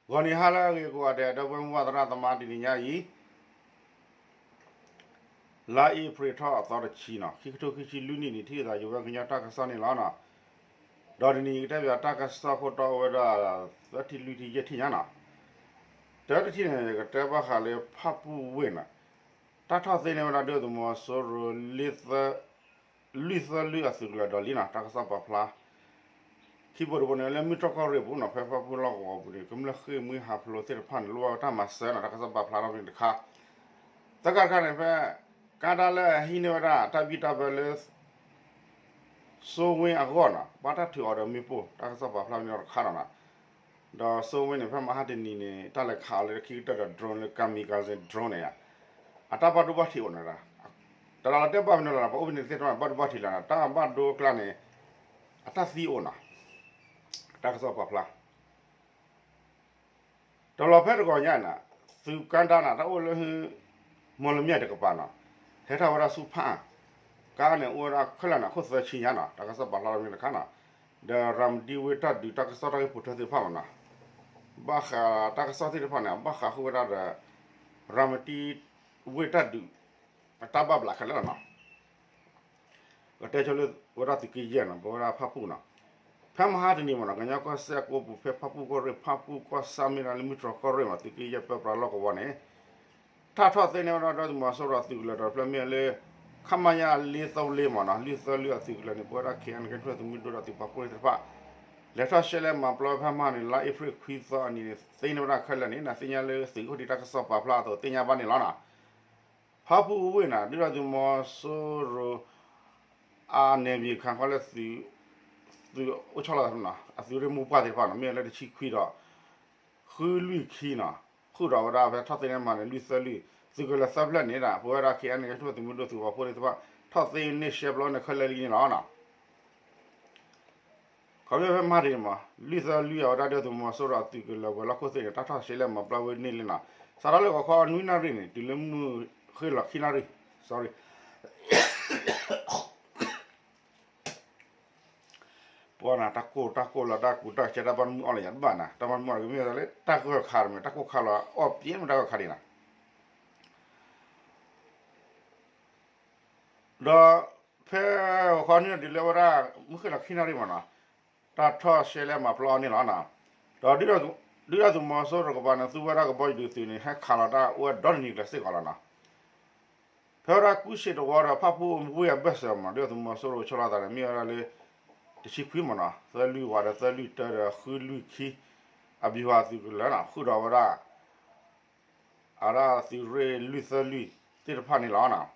ဂီၤနံၤဟါလၢအဂ့ၤကိးဂၤဒဲး ဒီပုၢ်ဝဲၢ်မုၢ်ဘၣ်သရၣ်သမါ တနံၤညါအံၤ လါအ့ဖြ့ၣ်ထီၣ်အသီတဆံနီၤ ခံကထိခံဆံလွံၢ်နံၣ်န့ၣ် ထံၣ်သးယဝဲကညီတၢ်ကစီၣ်န့ၣ်လီၤနီၤ. ဒီးတနံၤအံၤ ယကတဲပၠးတၢ်ကစီၣ်ခိၣ်တီအိၣ်ဝဲဒၣ် သၢထံၣ်လွံၢ်ထံၣ်ယဲၢ်ထံၣ်ညါနီၤ. တၢတထံၣ်န့ၣ် ယကတဲဘၣ်ဃးလၢဖၣ်ပူၣ်ဝ့ၢ်နီၤ တၢ်ထီၣ်သ့န့ၢ်ဝဲဒၣ်ဒုၣ်ဒါသုးမီၤစိရိၤ လွံၢ်သၢလွံၢ်အသုးကလၢၤဒီးလံနီၤ တၢ်ကစီၣ်ပာ်ဖျါ ခံဘိတဘိန့ၣ် လၢမုၢ်တြီၢ်ကီၢ်ရ့ၣ်ပူၤနီၤ ဖဲဖၣ်ပူၣ်လီၢ်ကဝီၤပူၤန့ၣ် ကမျၢၢ်ဃ့ၢ်မှံဟးဖျိးသ့ၣ်တဖၣ်န့ၣ် လိၣ်ဘၣ်တၢ်မၤစၢၤနီၤ တၢ်ကစီၣ်ပာ်ဖျါထီၣ်ဖဲန့ၣ်တခါ သၢခါတခါန့ၣ် ဖဲကါဒါလၢဟံးန့ၢ်ဝဲဒၣ်တၢ်ဘံၣ်တၢ်ဘၢလၢ စိဝ့အဂီၢ်နီၤ ဘၣ်တၢ်ထုးအီၤဒီးမ့ၣ်ပိၢ် တၢ်ကစီၣ်ပာ်ဖျါဖဲန့ၣ်တခါနီၤနီၤ. ဒီးစိဝ့န့ၣ် ဖဲမဟါတနံၤန့ၣ် တၢ်လဲၤခးအီၤလၢခံကတၢၢ်ဒီး drone လၢ kamikaze drone န့ၣ် အတၢ်ဘၣ်ဒိဘၣ်ထံးအိၣ်နီၤ တၢ်လီၤတဲဘၣ်ဖဲန့ၣ်လီၤနီၤ ပှၤအိၣ်ဖဲန့ၣ်သ့ၣ်တဖၣ်န့ၣ် ဘၣ်ဒိဘၣ်ထံးလီၤနီၤ တၢ်ဘၣ်ဒိအကျါန့ၣ် အတၢ်သံအိၣ်နီၤ တၢ်ကစီၣ်ပာ်ဖျါ တလီၤဖဲတဂီၤညါန့ၣ် သုးကါဒါန့ၣ် တၢ်အိၣ်လၢ မီၢ်လမၠဲၣ်တကပၤနီၤ ဟဲထီၣ်ဝဲဒၣ်ဆူဖၣ်အၣ် ကါန့ၣ်အိၣ်ဝဲဒၣ်ခဲလၢာ်န့ၣ် ခိၣ်သၢဆံညါနီၤ တၢ်ကစီၣ်ပာ်ဖျါလီၤမ့ၢ်တခါနီၤ ဒီးရၤမတံဝ့ၢ်တၢ်ဒုးတၢ်ကစီၣ်တၢ်ဂ့ၢ်ပိာ်ထွဲသ့ၣ်တဖၣ်မနီၤ ဘၣ်ဃးတၢ်ကစီၣ်သ့ၣ်တဖၣ်န့ၣ် ဘၣ်ဃးဃုာ်ဝဲဒၣ်ဒီး ရၤမတံဝ့ၢ်တၢ်ဒုး အတၢ်ဘၣ်ဘျးခဲလၢာ်လီၤနီၤ ကတဲဆိလၢဝဲဒၣ်သုးက့ယဲၢ်နီၤ ပဝဲဒၣ်ဖၣ်ပူၣ်နီၤ ဖဲမဟါတနံၤမနီၤ ကညီကီၢ်စဲၣ်ကိးပူၤဖဲဖၣ်ပူၣ်ကီၢ်ရ့ၣ် ဖၣ်ပူၣ်ကီၢ်ဆၣ်မ့ၢ်ဒၣ်လၢမုၢ်တြီၢ်ကီၢ်ရ့ၣ်မး သုးက့ယဲၢ်ပၢပြးလီၢ်ကဝီၤန့ၣ် တၢ်ထီၣ်သ့န့ၢ်ဝဲဒၣ်ဒုၣ်ဒါသုးမီၤစိရိၤအသုးကလၢၤဒီးဖျၢၣ်မ့ၢ်လၢ ခမရ လေးသုံးလေးမနီၤ လွံၢ်သၢလွံၢ်အသုးကလၢၤန့ၣ် ပဝဲဒၣ် ခ့ၣ်အဲၣ်အဲၣ် ကညီတၢ်ထူၣ်ဖျဲးသုးမုၢ်ဒိၣ်ဒီးသုးပာ်ဖှိၣ်သ့ၣ်တဖၣ် လဲၤထီၣ်ရှဲလဲမၤပျီဖဲမဟါန့ၣ် လါအ့ဖြ့ၣ်ခွံသီအနံၤန့ၣ် သ့န့ၢ်ဝဲဒၣ်ခဲလၢာ်န့ၣ် နသ့ၣ်ညါလၢသုးခိၣ်ဒံးတၢ်ကစီၣ်ပာ်ဖျါအသိးသ့ၣ်ညါဘၣ်န့ၣ်လီၤနီၤ ဖၣ်ပူၣ်ဝ့ၢ်န့ၣ် ဒုၣ်ဒါသုးမီၤစိရိၤ အန့ၣ်မ့ၢ်ခါခီလၢ သုးအိၣ်ဆီလီၤသးနီၤ အသုးရ့ၣ်မိၢ်ပှၢ်သ့ၣ်တဖၣ်နီၤ မ့ၢ်လၢတဆံခွံဒီး ဃုလွံၢ်ခံနီၤ ဃုာ်ဒီးဝဲဒၣ်ဖဲထီၣ်သ့န့ၢ်မဟါန့ၣ် လွံၢ်သၢလွံၢ် သုးကလၢၤသၢဖျၢၣ်န့ၣ်ဒီး ပဝဲဒၣ် ခ့ၣ်အဲၣ်အဲၣ် ကညီတၢ်ထူၣ်ဖျဲးသုးမုၢ်ဒိၣ်သုးပာ်ဖှိၣ်သ့ၣ်တဖၣ် ထီၣ်သ့န့ၢ်ရှဲပျီန့ၢ်ခဲလၢာ်လံန့ၣ်လီၤနီၤ ခီဖျိဖဲမဟါတနံၤမး လွံၢ်သၢလွံၢ်အဝဲဒၣ်ဒုၣ်ဒါသုးမီၤစိရိၤအသုးကလၢၤဝဲၤလီၢ်ခိၣ်သ့ၣ်န့ၣ် တၢ်ထီၣ်ရှဲလဲမၤပျီဝဲန့ၢ်လံနီၤ စးထီၣ်လၢဂီၤခီနွံနၣ်ရံၣ်န့ၣ် တုၤလၢမုၢ်ဃ့ၢ်လီၤခံနၣ်ရံၣ် sorry ပှၤန့ၣ် တၢ်ကိၢ်တၢ်ကိၢ်လီၤတၢ်ကူတၢ်ကဲတၢ်ဘၣ်မုၢ်အီၣ်လၢယၤတဘၣ်နၤ တၢ်ဘၣ်မုၢ်အီၣ်လၢကမ့ၢ်လၢတၢ်ကၢၢ်ခါတမ့ၢ် တၢ်ကိၢ်ခါလီၤအီၣ်ပျဲမ့ၢ်တၢ်ကၢၢ်ခါဒံးနၤ ဒီးဖဲဂီၤခီနွံနၣ်ရံၣ်တုၤလၢဝဲဒၣ် မုၢ်ဃ့ၢ်လီၤခံနၣ်ရံၣ်မးနီၤ တၢ်ထီၣ်ရှဲလဲမၤပျီန့ၢ်လီၤနီၤ ဒီးဒုၣ်ဒါသုးမီၤစိရိၤကပၤန့ၣ် သူဝဲဒၣ်ကဘီယူၤဒုးသုးန့ၣ် ဟဲခးလီၤတၢ်အိၣ်ဝဲဒီတနံၤကျၢၤစ့ၢ်ကီးလီၤနီၤ ဖဲဝဲဒၣ်ကူၣ်ဆ့ၣ်တဝီဒီးဖၣ်ပူၣ်ဝ့ၢ်အဘၢၣ်စၢၤမး ဒုၣ်ဒါသုးမီၤစိရိၤဆီလီၤသးန့ၣ် မ့ၢ်ဝဲဒၣ်လၢ တဆံခွံမးနီၤ သၢလွံၢ်ဝးဒီးသၢလွံၢ်တၢဒီးဃုလွံၢ်ခံ အဗျူဟာသုးကလၢၤနီၤ ဃုာ်ဒီးဝဲဒၣ် အဝဲဒၣ်သုးရ့ၣ်လွံၢ်သၢလွံၢ်သ့ၣ်တဖၣ်န့ၣ်လီၤနီၤ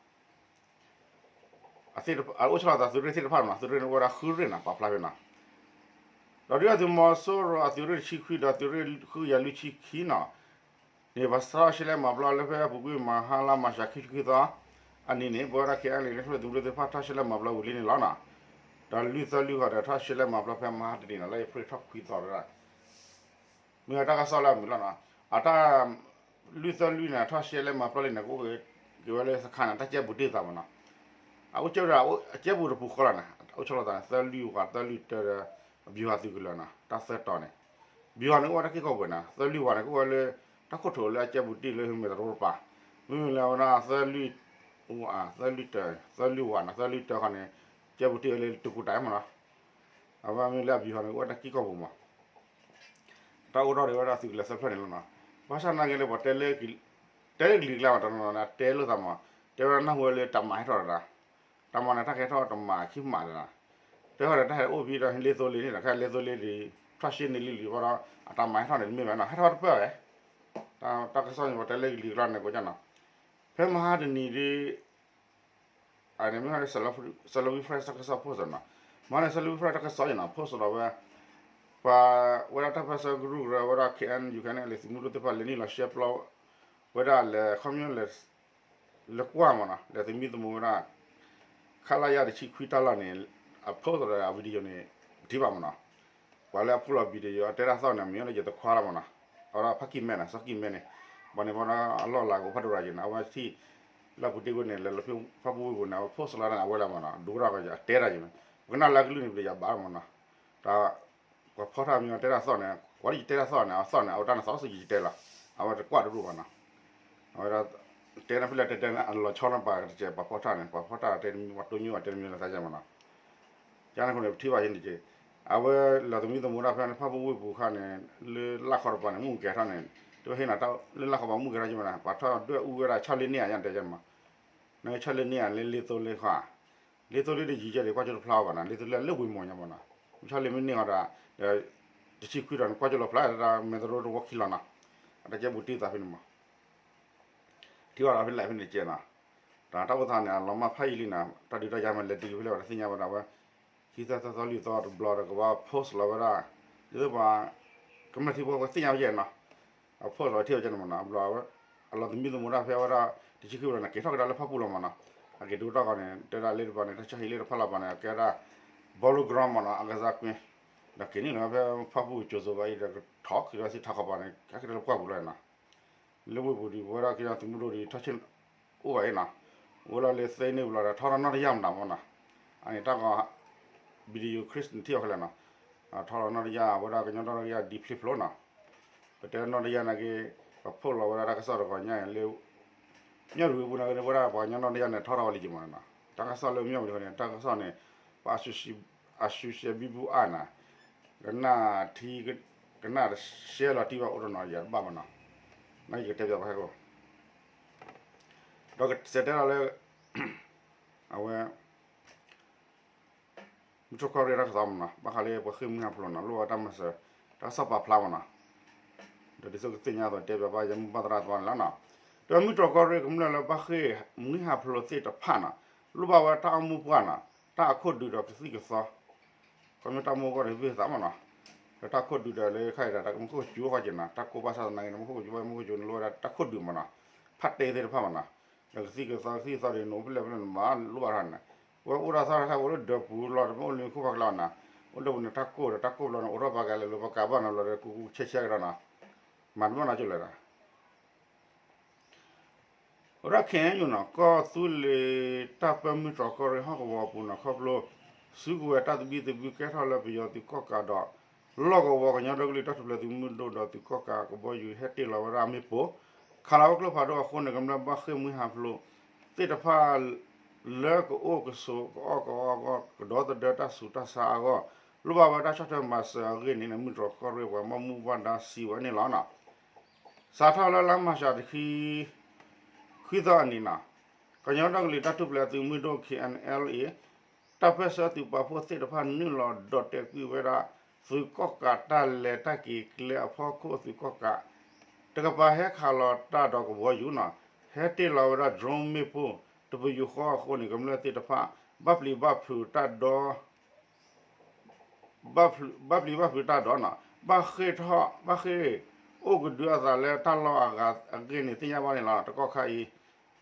အအိၣ်ဆီလီၤသးသုးရ့ၣ်သ့ၣ်တဖၣ်မးနီၤ သုးရ့ၣ်န့ၣ်အိၣ်ဝဲဒၣ်ဃုရ့ၣ်နီၤ ပာ်ဖျါဖဲနီၤ ဒီးဒုၣ်ဒါသုးမီၤစိရိၤအသုးရ့ၣ်တဆံခွံဒီးသုးရ့ၣ်ဃုကယၤလွံၢ်ဆံခံနီၤ န့ၣ် ပှၤစးထီၣ်ရှဲလဲမၤပျီလၢဖဲအပူၤကွံာ်မဟါလါမၢ်ၡး ခံဆံခွံသီ အနံၤန့ၣ် ပဝဲဒၣ် ခ့ၣ်အဲၣ်အဲၣ် ကညီတၢ်ထူၣ်ဖျဲးသုးမုၢ်ဒိၣ်သ့ၣ်တဖၣ်ထီၣ်ရှဲလဲမၤပျီဝံၤလံန့ၣ်လီၤနီၤ ဒီးလွံၢ်သၢလွံၢ်ဃီဒီးထီၣ်ရှဲလဲမၤပျီဖဲမဟါတနံၤနီၤ လၢအ့ဖြ့ၣ်ထီၣ်ခွံသီဝဲဒၣ် မ့ၢ်တၢ်ကစီၣ်လၢအမုာ်လီၤနီၤ အတၢ် လွံၢ်သၢလွံၢ်န့ၣ် ထီၣ်ရှဲလဲမၤပျီလံန့ၣ် ကအိၣ်က့ၤဝဲလၢစခါန့ၣ် တၢ်ကဲဘူးတ့ၢ်သးမးနီၤ အအိၣ်ကဲဝဲဒၣ် အကဲဘူးတပူၤဃီလီၤန့ၣ် အိၣ်ဆီလီၤသးန့ၣ် သၢလွံၢ်ဝး သၢလွံၢ်တၢဒီး အဗျူဟာသုးကလၢၤနီၤ တၢ်သၢတီၤန့ၣ် ဗျူဟာန့ၣ် ကအိၣ်ဝဲတၢ်က့ၢ်ကီၢ်ပူၤန့ၣ် သၢလွံၢ်ဝးန့ၣ် ကအိၣ်ဝဲလၢ တၢ်ခိၣ်ထိးလၢအကဲဘူးတ့ၢ်လၢမ့ၢ်တရူးတပၤ မ့မ့ၢ်လၢအဝဲဒၣ်သၢလွံၢ်ဝး သၢလွံၢ်တၢ သၢလွံၢ်ဝးန့ၣ် သၢလွံၢ်တၢခီန့ၣ် ကဲဘူးတ့ၢ်ဝဲလၢတကူတၢ်မးနီၤ အဝဲမ့ၢ်လၢအဗျူဟာန့ၣ် ကအိၣ်ဝဲတၢ်က့ၢ်ကီၢ်ပူၤမး တၢ်အိၣ်ထီၣ်ဒံးဝဲဒၣ်သုးကလၢၤသၢဖျၢၣ်န့ၣ်လီၤနီၤ ဘၣ်ဆၣ်နာ်က့လၢပှၤတဲလၢ တဲလၢကလံၤကျါမး တနီၤနီၤန့ၣ် တဲလိာ်သးမး တဲဝဲဒၣ်နၢ်ဟူဝဲလၢတၢ်မၤဟဲထီၣ်တဒၣ် တၢ်မၤန့ၣ် တၢ်ကဟဲထီၣ်တမၤခံမးတဒၣ် တဲဃီဒီးတၢ်ဟဲအိၣ်ဖဲဒီးလ့သိလ့န့ၣ်ဒီး ခဲလ့သိလ့ဒီး ထီၣ်ရှဲန့ၣ်လံလံဃီဒီး အတၢ်မၤဟဲထီၣ်န့ၣ်တမ့ၢ်ဘၣ်နီၤ ဟဲထီၣ်တပၢၢ်ဝဲ တၢ်ကစီၣ်န့ၣ် ပှၤတဲလၢကလံၤကျါန့ၣ် ကိးကၢ်နီၤ ဖဲမဟါတနံၤဒ် အန့ၣ်မ့ၢ်ဟဲလၢ Salween Press တၢ်ကစီၣ် post နီၤ မဟါန့ၣ် Salween Press တၢ်ကစီၣ်အံၤနီၤ post ဒီးဝဲ ပှၤဝဲဒၣ်တၢ်ပၢၢ်ဆၢကရူၢ်ကရၢဝဲဒၣ် ခ့ၣ်အဲၣ်ယူၣ်ခၢၣ်န့ၣ် လၢသုးမုၢ်ဒိၣ်သ့ၣ်တဖၣ်လဲၤနုာ်လီၤရှဲပျီ ဝဲဒၣ်လဲၤခီပညီလဲၤ လဲၤကွၢ်မးနီၤ လဲၤသမံသမိးဝဲဒၣ် ခလရ တဆံခွံတၢ်လီၢ်န့ၣ် အ post ဒီးအ video န့ၣ် ပထံၣ်ဘၣ်မးနီၤ ပှၤလၢအ post လီၤ video အတဲတၢ်သီၣ်န့ၣ် မ့ၢ်လၢယတခွါလီၤမးနီၤ အဝဲဒၣ်ဖးကံၢ်မဲန့ၣ် စီၤကံၢ်မဲန့ၣ် ဘၣ်န့ၣ်ဘၣ်ဒီးအလီၢ်လၤကအိၣ်ဖးဒိၣ်ရၤက့ၤန့ၣ် အဝဲထံၣ် လၢပူၤတ့ၢ်ဝဲန့ၣ် လဲၤလီၤဖဲဖၣ်ပူၣ်ဝ့ၢ်ပူၤန့ၣ် အဝဲ post လီၤန့ၣ် အဝဲလၢမးနီၤ ဒိတၢ်ကီးယၤ အတဲတၢ်ယၤန့ၣ် ပကနၣ်လၢကလုၢ်န့ၣ် ပတယၤဘၣ်မးနီၤ တၢ် ပှၤဖီၣ်ထီၣ်မ့ၢ်အတဲတၢ်သီၣ်န့ၣ် ပှၤလၢယတဲတၢ်သီၣ်န့ၣ် အသီၣ်န့ၣ် အဝဲတၢ်နသီၣ်စ့ၢ်ကီးယတဲလီၤ, အဝဲတကွၢ်တရူၢ်ဘၣ်နီၤ, အဝဲဒၣ် တဲနဖဲလဲၣ်တဲတဲ အလီၤဆီနီၤ ပှၤတစဲး ပှၤဖီၣ်တၢ်န့ၣ် ပှၤဖီၣ်တၢ်တဲတမံၤ ပှၤတိညိၣ်အတဲတမံၤလၢသးယဲမနီၤ, ယန့ၣ်အဃိန့ၣ် ပထံၣ်ဘၣ်ယဲန့ၣ်က့, အဝဲလီၤသမံသမိးတၢ်ဖဲန့ၣ် ဖၣ်ပူၣ်ဝ့ၢ်ပူၤခါန့ၣ် လၢလၢ်ခီတပၤန့ၣ် မူကဲၤထီၣ်န့ၣ် တဝဲဟ့ၣ်နၤတၢ်လၢလၢ်ခီပၤမူကဲၤထီၣ်က့မနီၤ ပှၤထီၣ်ဒွဲၣ်အူဝဲဒၣ်ဆီလ့န့ၢ်ဧါ ယတဲယဲမနီၤ, နဆီလ့န့ၢ်ဧါ လၢလ့သိလ့ခီဧါ, လ့သိလ့ဒီးယံၤယဲဒီး ကွၢ်ကၠိတဖျါအီၤဘၣ်နီၤ လ့သိလ့လၢဝံၤမီၢ်ညါမနီၤ, ဆီလ့မ့ၢ်န့ၢ်အီၤဒီး တဆံခွံဒီး နကွၢ်ကၠိလီၤဖျါတၢ်မဲာ်သရိတဝီခံလီၤနီၤ, အတကဲဘူးတံၢ်သးဖဲန့ၣ်မး ထံၣ်ဘၣ်ဒီးဖဲလဲၣ်ဖဲန့ၣ်ကဲနီၤ, တၢ်တၢ်အိၣ်သးန့ၣ် အလီၤမၢ်ဖးယံာ်လံနီၤ တၢ်ဒုးတၢ်ယၤမးလဲၤတုၤဖဲလဲၣ်ဝဲတသ့ၣ်ညါဘၣ်ဒီးဝဲ, ခံသၢသီသီလွံၢ်သီတဘျီဒီးကဘၣ် post လီၤဝဲဒၣ်, ဒ်သိးပှၤ ကမျၢၢ်ထံဖိကီၢ်ဖိသ့ၣ်ညါဝဲယဲနီၤ, အ post လီၤထံၣ်ဝဲကဲန့ၣ်မနီၤ အဘျီဝဲ, အလီၤသမံသမိးတၢ်ဖဲဝဲဒၣ် တဆံခံဘျီန့ၣ် က့ၤထီၣ်ကဒါလၢဖၣ်ပူၣ်လီၤမနီၤ, အက့ၤဒိတၢ်ဂီၤန့ၣ် တဲဒၣ်လၢတပၤန့ၣ် တၢ်ဆါဟံၣ်လၢတဖၣ်လီၤပၤန့ၣ် အကဲဒၣ် ballroom မနီၤ အကစၢ်ကွ့ ဒီးက့ၤန့ၣ်လီၤဖဲဖၣ်ပူၣ် ကၠိၤစိၤဘၣ်အံၤဒီး ကထီၣ်က့ၤဒီးသ့ၣ်ထးခီပၤန့ၣ် ကဲက့ၤလၢပှၢ်ပူၤလီၤနီၤ, လၢဝ့ၢ်ပူၤဒီး ပဝဲဒၣ်ကညီသုးမုၢ်ဒိၣ်ဒီး ထီၣ်ဆ့ၣ်အိၣ်ဘၣ်အံၤနီၤ, အိၣ်လီၤလၢသ့န့ၢ်ပလီၤဒီး ထီၣ်ထီၣ်နီၢ်တယၢ်မနုၤမနီၤ, အန့ၣ်တၢ်ဂီၤ video clip န့ၣ်ထံၣ်အီၤခဲလၢာ်နီၤ, ထီၣ်လီၤနီၢ်တယၢ် အဝဲဒၣ်ကညီနီၢ်တယၢ်ဒ်ဖျ့ဖျိနီၤ, ပတဲနီၢ်တယၢ်နာ်က့ ပဖီၣ်လီၤဝဲဒၣ်တၢ်ကစီၣ်တဂီၤညါအံၤလၢ မၠၢ်ရူၤပူၤနာ်က့န့ၣ် ပဝဲဒၣ်ပှၤကညီနီၢ်တယၢ်န့ၣ် ထီၣ်ထီၣ်ဝဲလံက့ၤမနီၤ, တၢ်ကစီၣ်လၢမၠၢ်ရူၤန့ၣ် တၢ်ကစီၣ်န့ၣ် ပှၤအ social ဘံဘူအါနီၤ, ကနၣ်ထံ ကနၣ်တရှဲလီၤတံၢ်ဘၣ်အိၣ်တနီၤယၤတဘၣ်မနီၤ, နာ်က့ကတဲပၠးပှၤဟဲကီး, ဒီးကစဲးတဲလီၤလၢ အဝဲ မုၢ်တြီၢ်ကီၢ်ရ့ၣ်တၢ်ကစီၣ်မနီၤ ဘၣ်ဃးလၢပှၤဃ့ၢ်မှံဟးဖျိးနီၤ လိၣ်ဘၣ်တၢ်မၤစၢၤ တၢ်ကစီၣ်ပာ်ဖျါမနီၤ, ဒီးဒ်သိးကသ့ၣ်ညါအသိးတဲပၠးဘၣ်ယဲမုၢ်ဘၣ်သရၣ်သီန့ၣ်လီၤနီၤ, ဒီးမုၢ်တြီၢ်ကီၢ်ရ့ၣ်ကမျၢၢ်လၢဘၣ်ဃ့ၢ်မှံဟးဖျိးသ့ၣ်တဖၣ်နီၤ လိၣ်ဘၣ်ဝဲတၢ်အိၣ်မူပှၢ်နီၤ တၢ်အခိၣ်ဒုးဒီးကသံၣ်ကသီ ခီဖျိတၢ်အိၣ်မူပှၢ်န့ၣ်ဘၣ်သးမနီၤ, ဒီးတၢ်ခိၣ်ဒုးဒီးလၢခါအံၤဒီး တၢ်မူခိၣ်ကစူၤဃီက့ၤနီၤ တၢ်ကိၢ်ဘၣ်ဆၣ်သနာ်က့န့ၣ် မူခိၣ်ကစူၤဘၣ်မူခိၣ်ကစူၤန့ၣ် လိၣ်ဝဲဒၣ်တၢ်ခိၣ်ဒုးမနီၤ, ဖးတဲသ့ၣ်တဖၣ်မနီၤ, ဒီးကသံၣ်ကသီ ကသံၣ်ကသီဒီး နအိၣ်ဖဲလဲၣ်ဖဲလဲၣ်န့ၣ်မး လိၣ်ဘၣ်ထီၣ်န့ၣ်, ဝဲအိၣ်ဒီးသီတခါ အိၣ်လၢဒၢးပူၤလီၤ တမ့ၢ်အိၣ်လၢခိၣ်ဖးကျါနီၤ, အိၣ်ဒီးပူၤန့ၣ် တၢ်ကိၢ်ဒီးတၢ်ကိၢ်ဘျီန့ၣ် အိးထီၣ်ပာ်ကလဲာ်လၢပကးဘၣ်နီၤ ဘျီဒီးကူကူဆဲဆဲကဒီးနီၤ, မၤတဘၣ်နီၤကၠိလဲၣ်ဒီး ရၢၢ်ခ့ၣ်ယူၢ်နီၤ ကီၢ်သူလ့ၤတၢ်ပၢမုၢ်တြီၢ်ကီၢ်ရ့ၣ်ဟီၣ်ကဝီၤအပူၤနီၤ ခီဖျိ စုကဝဲၤတၢ်သဘံၣ်သဘုၣ်ကဲထီၣ်လၢပယီၤသုးကီၣ်ကးဒီး လီၢ်ကဝီၤကညီဒီကလုာ်တၢ်ထူၣ်ဖျဲးသုးမုၢ်ဒိၣ်ဒီးသုးကီၣ်ကးကဘီယူၤဟဲတ့ၢ်လီၤဝဲဒၣ်မ့ၣ်ပိၢ် ခးလီၤဝဲကျိဖးဒိၣ်အဃိန့ၣ် ကမျၢၢ်ဘၣ်ဃ့ၢ်မှံဟးဖျိးသ့ၣ်တဖၣ် လၢကအိၣ်ကဆိးကအီၣ်ကအီအဂီၢ် ကဒီသဒၢတၢ်ဆူးတၢ်ဆါအဂီၢ် လိၣ်ဘၣ်ဝဲတၢ်ဆီၣ်ထွဲမၤစၢၤအဂ့ၢ်န့ၣ် မုၢ်တြီၢ်ကီၢ်ရ့ၣ်ပှၤဘၣ်မူဘၣ်ဒါစံးဝဲန့ၣ်လီၤ. စးထီၣ်လၢလါမၢ်ၡးတဆံ ခွံသီအနံၤန့ၣ် ကညီဒီကလုာ်တၢ်ထူၣ်ဖျဲးသုးမုၢ်ဒိၣ် K N L A တၢ်ပၢၢ်ဆၢသုးပာ်ဖှိၣ်သ့ၣ်တဖၣ်နုာ်လီၤဒီးတဲာ်ကွံာ်ဝဲဒၣ် သုးကီၣ်ကးတၢ်လဲၤတၢ်က့ၤကျဲအဖီခိၣ် သုးကီၣ်ကးတကပၤဟဲခးလီၤတၢ်ဒီးကဘီယူၤန့ၣ် ဟဲတ့ၢ်လီၤဝဲဒၣ် drone မ့ၣ်ပိၢ်တပယူာ်ဃီအဃိန့ၣ် ကမျၢၢ်သ့ၣ်တဖၣ် ဘၣ်ပျံၤဘၣ်ဖုးတၢ်ဒီး ဘၣ်ပျံၤဘၣ်ဖုးတၢ်ဒီးန့ၣ် ဘၣ်ဃ့ၢ်ထီၣ် ဘၣ်ဃ့ၢ်အိၣ်ကဒုအသးလၢတၢ်လီၢ်အဂၤအဂ့ၢ်န့ၣ် သ့ၣ်ညါဘၣ်န့ၣ်လီၤ. တကီၢ်ခါအံၤ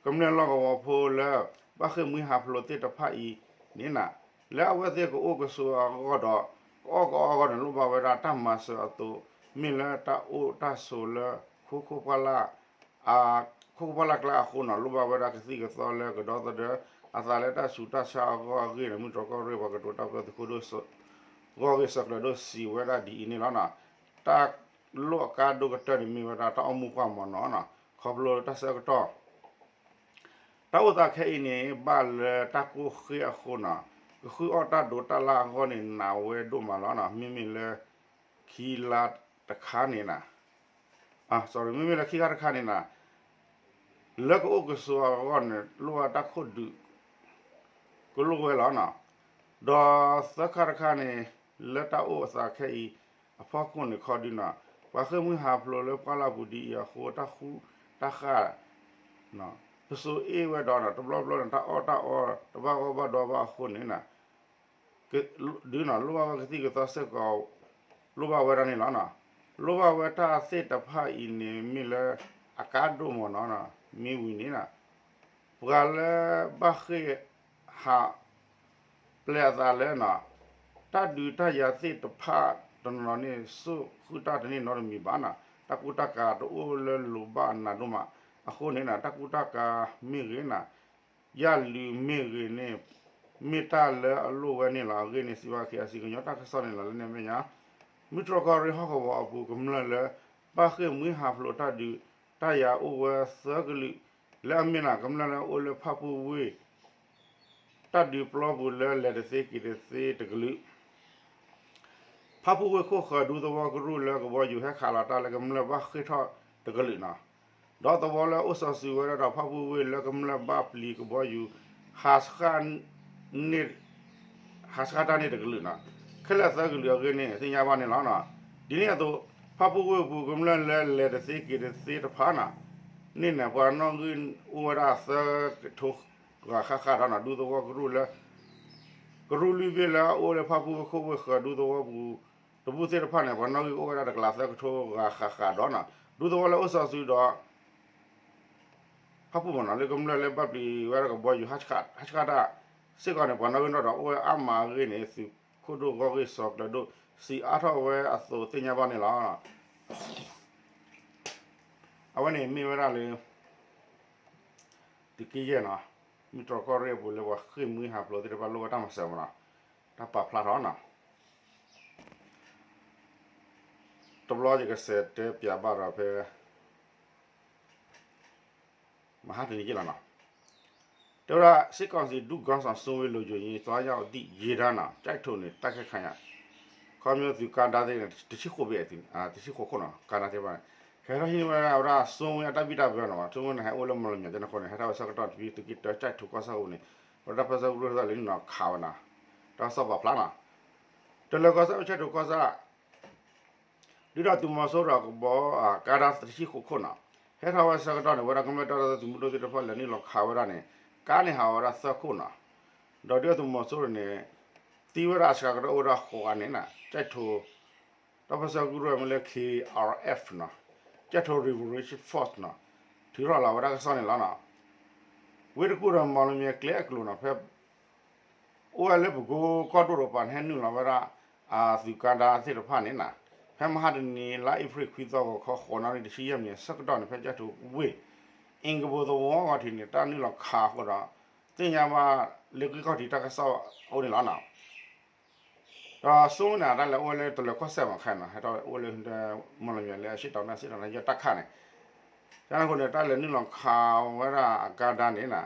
ကမျၢၢ်လီၢ်ကဝီၤဖိလၢ ဘၣ်ဃ့ၢ်မှံဟးဖျိးသ့ၣ်တဖၣ်အံၤန့ၣ် လၢအဝဲသ့ၣ်ကအိၣ်ကဆိးအဂီၢ်ဒီး ကအီၣ်ကအီအဂီၢ်န့ၣ် လိၣ်ဘၣ်ဝဲဒၣ်တၢ်မၤစၢၤအသိး မ့ၢ်လၢတၢ်အိၣ်တၢ်ဆိးလၢ ခိခိၣ်ပှၢ်လၢ် အခိၣ်ပှၢ်လၢ်ကျါအဃိန့ၣ် လိၣ်ဘၣ်ဝဲဒၣ်ကသံၣ်ကသီလၢကဒီသဒၢအသးလၢတၢ်ဆူးတၢ်ဆါအဂီၢ်အဂ့ၢ်န့ၣ် မုၢ်တြီၢ်ကီၢ်ရ့ၣ်ပှၤကတိၤတၢ်ပၢသုးခိၣ်ဒိၣ် ဂီၢ်ဂ့ၢ်စၢၢ်ကျၢၤဒိၣ်စံးဝဲဒၣ်ဒ်အံၤန့ၣ်လီၤ. တၢ်လိၣ်အကါဒိၣ်ကတၢၢ်န့ၣ်မ့ၢ်ဝဲဒၣ်တၢ်အိၣ်မူပှၢ်မနီၤန့ၣ် ခီဖျိတၢ်ဆၢကတီၢ် တၢ်အိၣ်သးခဲအံၤန့ၣ် ဘၣ်လၢတၢ်ကိၢ်ဃ့အဃိန့ၣ် ကဃုအီၣ်တၢ်ဒိးတၢ်လၢ်အဂီၢ်န့ၣ် နာ်ဝဲဒိၣ်မးလီၤ. မ့မ့ၢ်လၢ ခံလါတခါန့ၣ် မ့မ့ၢ်လၢခံခါတခါန့ၣ် လၢကအိၣ်ကဆိးအဂီၢ်န့ၣ် လိၣ်ဘၣ်တၢ်ခိၣ်ဒုး ကလိၣ်ဝဲလီၤ. ဒီးသၢခါတခါန့ၣ် လၢတၢ်အိၣ်အသးခဲအံၤအဖီခိၣ်န့ၣ်ခီဒုန့ၣ် ပှၤဃ့ၢ်မှံဟးဖျိးလၢပှၢ်လၢ်ပူၤဒ်အံၤအဃိ တၢ်ဃူတၢ်ဃာ် ပစိၤအ့ၣ်ဝဲဒီး တဘျီဘျီန့ၣ် တၢ်အီၣ်တၢ်အီတဘၣ်ဂီၢ်ဘၣ်ဒီဘၣ်အဃိန့ၣ် ဒုးန့ၣ် လိၣ်ဘၣ်ဝဲကသံၣ်ကသီစ့ၢ်ကီး လိၣ်ဘၣ်ဝဲဒၣ်န့ၣ်လီၤ. လိၣ်ဘၣ်ဝဲတၢ်သ့ၣ်တဖၣ်အံၤန့ၣ် မ့ၢ်လၢအကါဒိၣ်မနီၤ မ့ၢ်ဝံၤန့ၣ် ပှၤလၢဘၣ်ဃ့ၢ်ဟး ပျဲအသးလၢ တၢ်ဒုးတၢ်ယၤသ့ၣ်တဖၣ်တနီၤနီၤန့ၣ် စိာ်ဃုာ်တၢ်တန့ၢ်နီတမံၤဘၣ်န့ၣ် တၢ်ကူတၢ်ကၤတအိၣ်လၢလိၤဘၣ်နးဒိၣ်မး အဃိန့ၣ် တၢ်ကူတၢ်ကၤမ့ၢ်ဂ့ၤန့ၣ် ယၢ်လုာ်မ့ၢ်ဂ့ၤန့ၣ် မ့ၢ်တၢ်လၢအလိၣ်ဝဲန့ၣ်လီၤ. အဂ့ၢ်န့ၣ် စံးဘၣ် KIC ကညီတၢ်ကစီၣ်န့ၣ်လီၤ. လၢန့ၣ်အမဲာ်ညါ မုၢ်တြီၢ်ကီၢ်ရ့ၣ်ဟီၣ်ကဝီၤအပူၤ ကမျၢၢ်လၢ ဘၣ်ဃ့ၢ်မှံဟးဖျိးတၢ်ဒုးတၢ်ယၤအိၣ်ဝဲသၢကလုာ်, လၢအမ့ၢ်န့ၣ် ကမျၢၢ်လၢအိၣ်လၢဖၣ်ပူၣ်ဝ့ၢ် တၢ်ဒုးပျီပူၤလၢလဲၤတသ့က့ၤတသ့တကလုာ်, ဖၣ်ပူၣ်ဝ့ၢ်ခိၣ်ဃၢၤဒူသဝီကရူၢ်လၢကဘီယူၤဟဲခးလီၤတၢ်လၢကမျၢၢ်ဘၣ်ဃ့ၢ်ထီၣ်တကလုာ်န့ၣ်, ဒီးသဝီလၢအိၣ်စီၤစုၤဝဲဒၣ်ဒီးဖၣ်ပူၣ်ဝ့ၢ်လၢကမျၢၢ်ဘၣ်ပျံၤကဘီယူၤ ဟးဆှၣ်န့ၣ် ဟးဆှၣ်တၢ်န့ၣ်တကလုာ်န့ၣ်, ခဲလၢာ်သၢကလုာ်အဂ့ၢ်န့ၣ် သ့ၣ်ညါဘၣ်န့ၣ်လီၤ. ဒ်န့ၣ်အသိး ဖၣ်ပူၣ်ဝ့ၢ်အပူၤကမျၢၢ်လၢလဲၤတသ့က့ၤတသ့တဖၣ်န့ၣ် န့ၣ်န့ၣ် ပှၤနီၣ်ဂံၢ်အိၣ်ဝဲဒၣ်သၢကထိဂၤဃၣ်ဃၣ်ဒီးန့ၣ် ဒူသဝီကရူၢ်လၢ ကရူၢ်လွံၢ်ဘ့ၣ်လၢအအိၣ်လၢဖၣ်ပူၣ်ဝ့ၢ်ခိၣ်ဝ့ၢ်ဃၢၤဒူသဝီပူၤ တဘူၣ်သ့ၣ်တဖၣ်န့ၣ် ပှၤနီၣ်ဂံၢ်အိၣ်ဝဲဒၣ်တကလးသၢကထိဂၤဃၣ်ဃၣ်ဒီးန့ၣ် ဒူသဝီလၢအိၣ်စီၤစုၤဒီး ဖၣ်ပူၣ်မ့ၢ်န့ၣ် လၢကမျၢၢ်လၢဘၣ်ပျံၤဝဲဒၣ်ကဘီယူၤ ဟးဆှၣ်တၢ်စ့ၢ်ကီးန့ၣ် ပှၤနီၣ်ဂံၢ်နီၣ်ဒိးအိၣ်ဝဲအါမးအဂ့ၢ်န့ၣ် သုးခိၣ်ဒိၣ်ဂီၢ်ဂ့ၢ်စီၤကျၢၤဒိၣ် စံးအါထီၣ်ဝဲအသိးသ့ၣ်ညါဘၣ်န့ၣ်လီၤ. အဝဲန့ၣ်မ့ၢ်ဝဲဒၣ်လၢ သုးက့ယဲၢ်န့ၣ် မုၢ်တြီၢ်ကီၢ်ရ့ၣ်အပူၤလၢပှၤဃ့ၢ်မှံဟးဖျိးသ့ၣ်တဖၣ်လိၣ်ဝဲတၢ်မၤစၢၤမ့ၢ်န့ၣ် တၢ်ပာ်ဖျါထီၣ်န့ၣ် တဘျီယကစးတဲပၠးဘၣ်ဒီးဖဲ မဟါတနံၤက့လီၤန့ၣ် တဲဝဲဒၣ် စစ်ကောင်စီ ဒုခေါင်းဆောင် စိုးဝင်း လုံခြုံရေး သွားရောက်သည့် ရေတပ် နဲ့ တိုက်ထုတ်နေ တိုက်ခိုက်ခံရ ခီဖျိသုးကါဒါသ့ၣ်န့ၣ် တဆံဃိးဘ့ၣ် တဆံဃိးခိၣ်န့ၣ် ကါဒါသ့ၣ်တဖၣ်န့ၣ် ကဟဲထီၣ်ဟံးန့ၢ်ဝဲဒၣ် စိုးဝင်း အတၢ်ဘံၣ်တၢ်ဘၢန့ၣ် စိုးဝင်းန့ၣ် ဟဲအိၣ်လၢမီၣ်လမၠဲၤကဲန့ၣ်အဃိန့ၣ် ဟဲထီၣ်ဝဲဆၢကတီၢ်တပံၤသုးက့တၢ ကၠဲၣ်ထိၣ်ကီၢ်ဆၣ်အပူၤန့ၣ် ပဝဲဒၣ်တၢ်ပၢၢ်ဆၢကရူၢ်သ့ၣ်လဲၤနုာ်လီၤခးဝဲန့ၣ် တၢ်ကစီၣ်ပာ်ဖျါန့ၣ် တလၢၤကီၢ်စဲၣ် ကၠဲၣ်ထိၣ်ကီၢ်ဆၣ် ဒုၣ်ဒါသုးမီၤစိရိၤအကဘီ ကါဒါတဆံဃိးခိၣ်န့ၣ် ဟဲထီၣ်ဝဲဆၢကတီၢ်န့ၣ် ဝဲဒၣ်ကမျၢၢ်တၢ်ဒီသဒၢသုးမုၢ်ဒိၣ်သ့ၣ်တဖၣ်လဲၤနုာ်လီၤခးဝဲဒၣ်န့ၣ် ကါန့ၣ်ဟးဝဲဒၣ်သၢခိၣ်န့ၣ် ဒီးဒုၣ်ဒါသုးမီၤစိရိၤန့ၣ် သံဝဲဒၣ်အစှၤကတၢၢ်အိၣ်ဝဲဒၣ်ဃိးဂၤန့ၣ် ကၠဲၣ်ထိၣ် တၢ်ပၢၢ်ဆၢကရူၢ်မ့ၢ်လၢ ခ့ၣ်အၣ်အၣ်အၣ်အၣ်န့ၣ် ကၠဲၣ်ထိၣ် Revolution Force န့ၣ် ထုးထီၣ်လီၤဝဲဒၣ်ကစီၣ်န့ၣ်လီၤ. ဝ့ၢ်တကူၣ်ဒီးမီၣ်လမၠဲၤကျဲအကျိၤန့ၣ် ဖဲ အိၣ်ဝဲလၢပကိကီၢ်ဒိၣ်တကပၤန့ၣ် ဟဲနုာ်လီၤဝဲဒၣ် အသုးကါဒါသ့ၣ်တဖၣ်န့ၣ် ဖဲမဟါတနံၤ လါအ့ဖြ့ၣ်ခွံသီ ဂီၤခီဃိးနၣ်ရံၣ်တဆံယဲၢ်မံးနံး ဆၢကတီၢ်န့ၣ် ဖဲကၠဲၣ်ထိၣ်ဝ့ၢ် အ့ကဘိသဝီခီၣ်ထံးန့ၣ် တၢ်နုာ်လီၤခးအဃိဒီး သ့ၣ်ညါဘၣ်လၢဂံၢ်ခီၣ်ထံးတၢ်ကစီၣ်အိၣ်န့ၣ်လီၤ. ဒီးစိန့ၣ် တၢ်လဲၤအိၣ်ဝဲလၢတလၢၤကီၢ်စဲၣ်မးခဲန့ၣ် ဟဲထီၣ်ဝဲအိၣ်လၢ မီၣ်လမၠဲၤလၢအရှေ့တောင်တိုင်း စစ်ဌာနချုပ် တပ်ခါန့ၣ် ကန့ၣ်အဃိန့ၣ် တၢ်လဲၤနုာ်လီၤခးဝဲဒၣ်အကါဒါန့ၣ် ပှ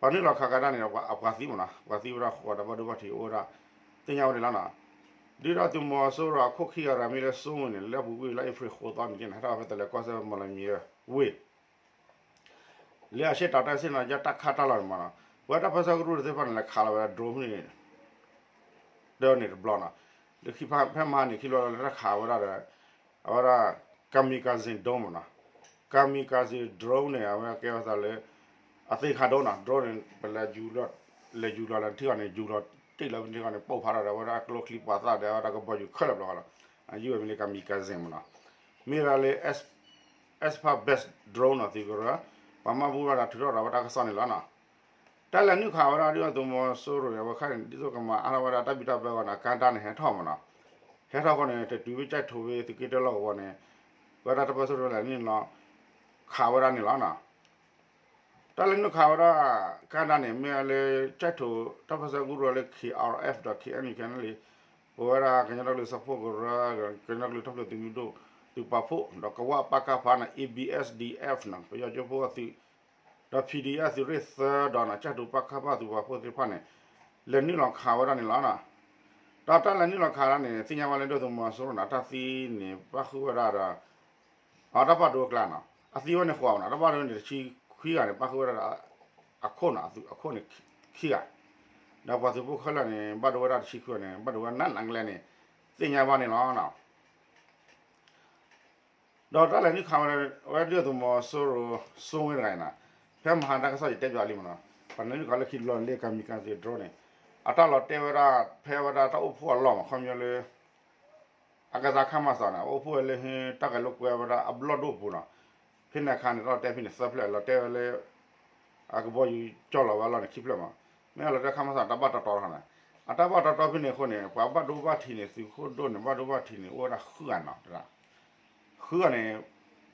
ၤနုာ်လီၤခးကါဒါန့ၣ်ဒီး အပှၤသံမ့ၢ်နီၤ ပှၤသံဝဲဒၣ်ဃိးဒီးဘၣ်ဒိဘၣ်ထံးအိၣ်ဝဲဒၣ် သ့ၣ်ညါဝဲန့ၣ်လီၤ. ဒုၣ်ဒါသုးမီၤစိရိၤအခိၣ်ခံဂၤတဂၤမ့ၢ်လၢစိန့ၣ် လၢအပူၤကွံာ်လါအ့ဖြ့ၣ်ဃိးသီန့ၣ် ဟဲထီၣ်ဝဲဖဲတလၢၤကီၢ်စဲၣ် မီၣ်လမၠဲၤဝ့ၢ် လၢအရှေ့တောင်တိုင်း စစ်ဌာနချုပ် တပ်ခါတၢ်လီၢ်န့ၣ်မ့ၢ်နီၤ ပဝဲတၢ်ပၢၢ်ဆၢကရူၢ်သ့ၣ်တဖၣ်န့ၣ် လဲၤခးလီၤဝဲဒၣ် drone န့ၣ် တၢ်န့ၣ်တဘျီနီၤ လၢခံဖဲမဟါန့ၣ် ခံဘျီလၢတၢ်ခးဝဲဒၣ်ဒီး အဝဲဒၣ် kamikaze drone မ့ၢ်နီၤ kamikaze drone န့ၣ် အဝဲကဲဝဲသးလၢ အသ့ၣ်ခါ drone နီၤ drone န့ၣ် ပလဲၤယူၤလီၤ လဲၤယူၤလီၤလၢထံဂီၢ်န့ၣ် ယူၤလီၤတ့ၢ်လီၤထံဂီၢ်န့ၣ် ပိၢ်ဖးထီၣ်ဒီး အဝဲဒၣ်ကျိချံပှၤသၣ်ဒီး အဝဲဒၣ်ကဘီယူၤခဲလၢာ်ဘျီဃီလီၤ အယုၢ်ဝဲမ့ၢ်လၢ kamikaze မ့ၢ်နီၤ မ့ၢ်ဒၣ်လၢ Esper Base drone နီၤ သုးကရၢ ပှၤမၤဘူၣ်ဝဲဒၣ်ထုးထီၣ်ဒီးဝဲတၢ်ကစီၣ်န့ၣ်လီၤနီၤ တၢ်လဲၤနုာ်ခးဝဲဒၣ်ဒုၣ်ဒါသုးမီၤစိရိၤန့ၣ် အဝဲခါန့ၣ် ဒ်သိးကမၤအါထီၣ်ဝဲဒၣ်တၢ်ဘံၣ်တၢ်ဘၢအဂီၢ်န့ၣ် အကါဒါန့ၣ်ဟဲထီၣ်မ့ၢ်နီၤ ဟဲထီၣ်အဃိန့ၣ် တတုၤဝဲကၠဲၣ်ထိၣ်ဝ့ၢ်သုးက့တၢလီၢ်ကဝီၤန့ၣ် ဝဲဒၣ်တၢ်ပၢၢ်ဆၢကရူၢ်လဲၤနုာ်လီၤခးဝဲဒၣ်န့ၣ်လီၤနီၤ တၢ်လဲၤနုာ်ခးဝဲဒၣ် ကါဒါန့ၣ် မ့ၢ်လၢကၠဲၣ်ထိၣ်တၢ်ပၢၢ်ဆၢကရူၢ်လၢ ခ့ၣ်အၣ်အၣ်အၣ်ဒီး ခ့ၣ်အဲၣ်ယူၣ်ခဲန့ၣ်လံ ပဝဲဒၣ်ကညီဒီကလုာ်စၢဖှိၣ်ကရၢ ကညီဒီကလုာ်တၢ်ဖျၢၣ်သုးမုၢ်ဒိၣ် သုးပာ်ဖှိၣ် ဒီးကဝ ပကဖ န့ၣ် A B S D F န့ၣ် ပယီၤကၠိဖိအသုး ဒီး P D F သုးရ့ၣ်သၢဒီးန့ၣ် ကၠဲၣ်ထိၣ်ပကဖ သုးပာ်ဖှိၣ်သ့ၣ်တဖၣ်န့ၣ် လဲၤနုာ်လီၤခးဝဲဒၣ်န့ၣ်လီၤ. ဒီးတၢ်လဲၤနုာ်လီၤခးဒၣ်န့ၣ် သ့ၣ်ညါဝဲလၢဒုၣ်ဒါသုးမီၤစိရိၤန့ၣ် တၢ်သံန့ၣ် ပၣ်ဃုာ်ဝဲဒၣ်ဒီး အတၢ်ဘၣ်ဒိအကျါန့ၣ် အသံဝဲန့ၣ်ဃိးန့ၣ် တၢ်ဘၣ်ဒိန့ၣ် တဆံခွံဂၤန့ၣ် ပၣ်ဃုာ်ဝဲဒၣ်ဒီး အခိၣ်န့ၣ် အခိၣ်န့ၣ်ခံဂၤ ဒီးပှၤသုးဖိခဲလၢာ်န့ၣ် ဘၣ်ဒိဝဲဒၣ်တဆံခွံဂၤန့ၣ် ဘၣ်ဒိဝဲနးနးကလဲာ်န့ၣ် သ့ၣ်ညါဘၣ်န့ၣ်လီၤ. ဒီးတၢ်လဲၤနုာ်ခးဝဲဒၣ်ဒုၣ်ဒါသုးမီၤစိရိၤ စိဝ့တဂၤန့ၣ် ဖဲမဟါတၢ်ကစီၣ်ယတဲပၠးလံမ့ၢ်နီၤ ပှၤလဲၤနုာ်ခးလၢခံတဘျီန့ၣ်လၢ kamikaze drone န့ၣ် အတၢ်လီၤတဲာ်ဝဲဒၣ် ဖဲဝဲဒၣ်တၢ်အိၣ်ဖှိၣ်အလီၢ်မး ခီပညီလၢ အကစၢ်ခါမၤသးန့ၣ် အအိၣ်ဖှိၣ်ဝဲလၢ တၢ်ကဲလိာ်ကွဲဝဲဒၣ်အဘျီၣ်ဒိၣ်ပူၤနီၤ ဖဲန့ၣ်အခါန့ၣ် တၢ်လီၤတဲာ်ဖဲန့ၣ်သၢဖျၢၣ် လီၤတဲာ်ဝဲလၢ အကဘီယူၤကၠီလီၤဝဲအလီၢ်န့ၣ်ခံဖျၢၣ်မး မ့ၢ်လီၤတဲာ်ခါမၤသးတၢ်ဘၣ်တီတီထီၣ်န့ၣ် အတၢ်ဘၣ်တီတီဖဲန့ၣ်အဃိန့ၣ် ပှၤဘၣ်ဒိဘၣ်ထံးန့ၣ် သုးခိၣ်ဒိၣ်န့ၣ် ဘၣ်ဒိဘၣ်ထံးန့ၣ် အိၣ်ဝဲဒၣ်ဃုဂၤနီၤ ဃုဂၤန့ၣ်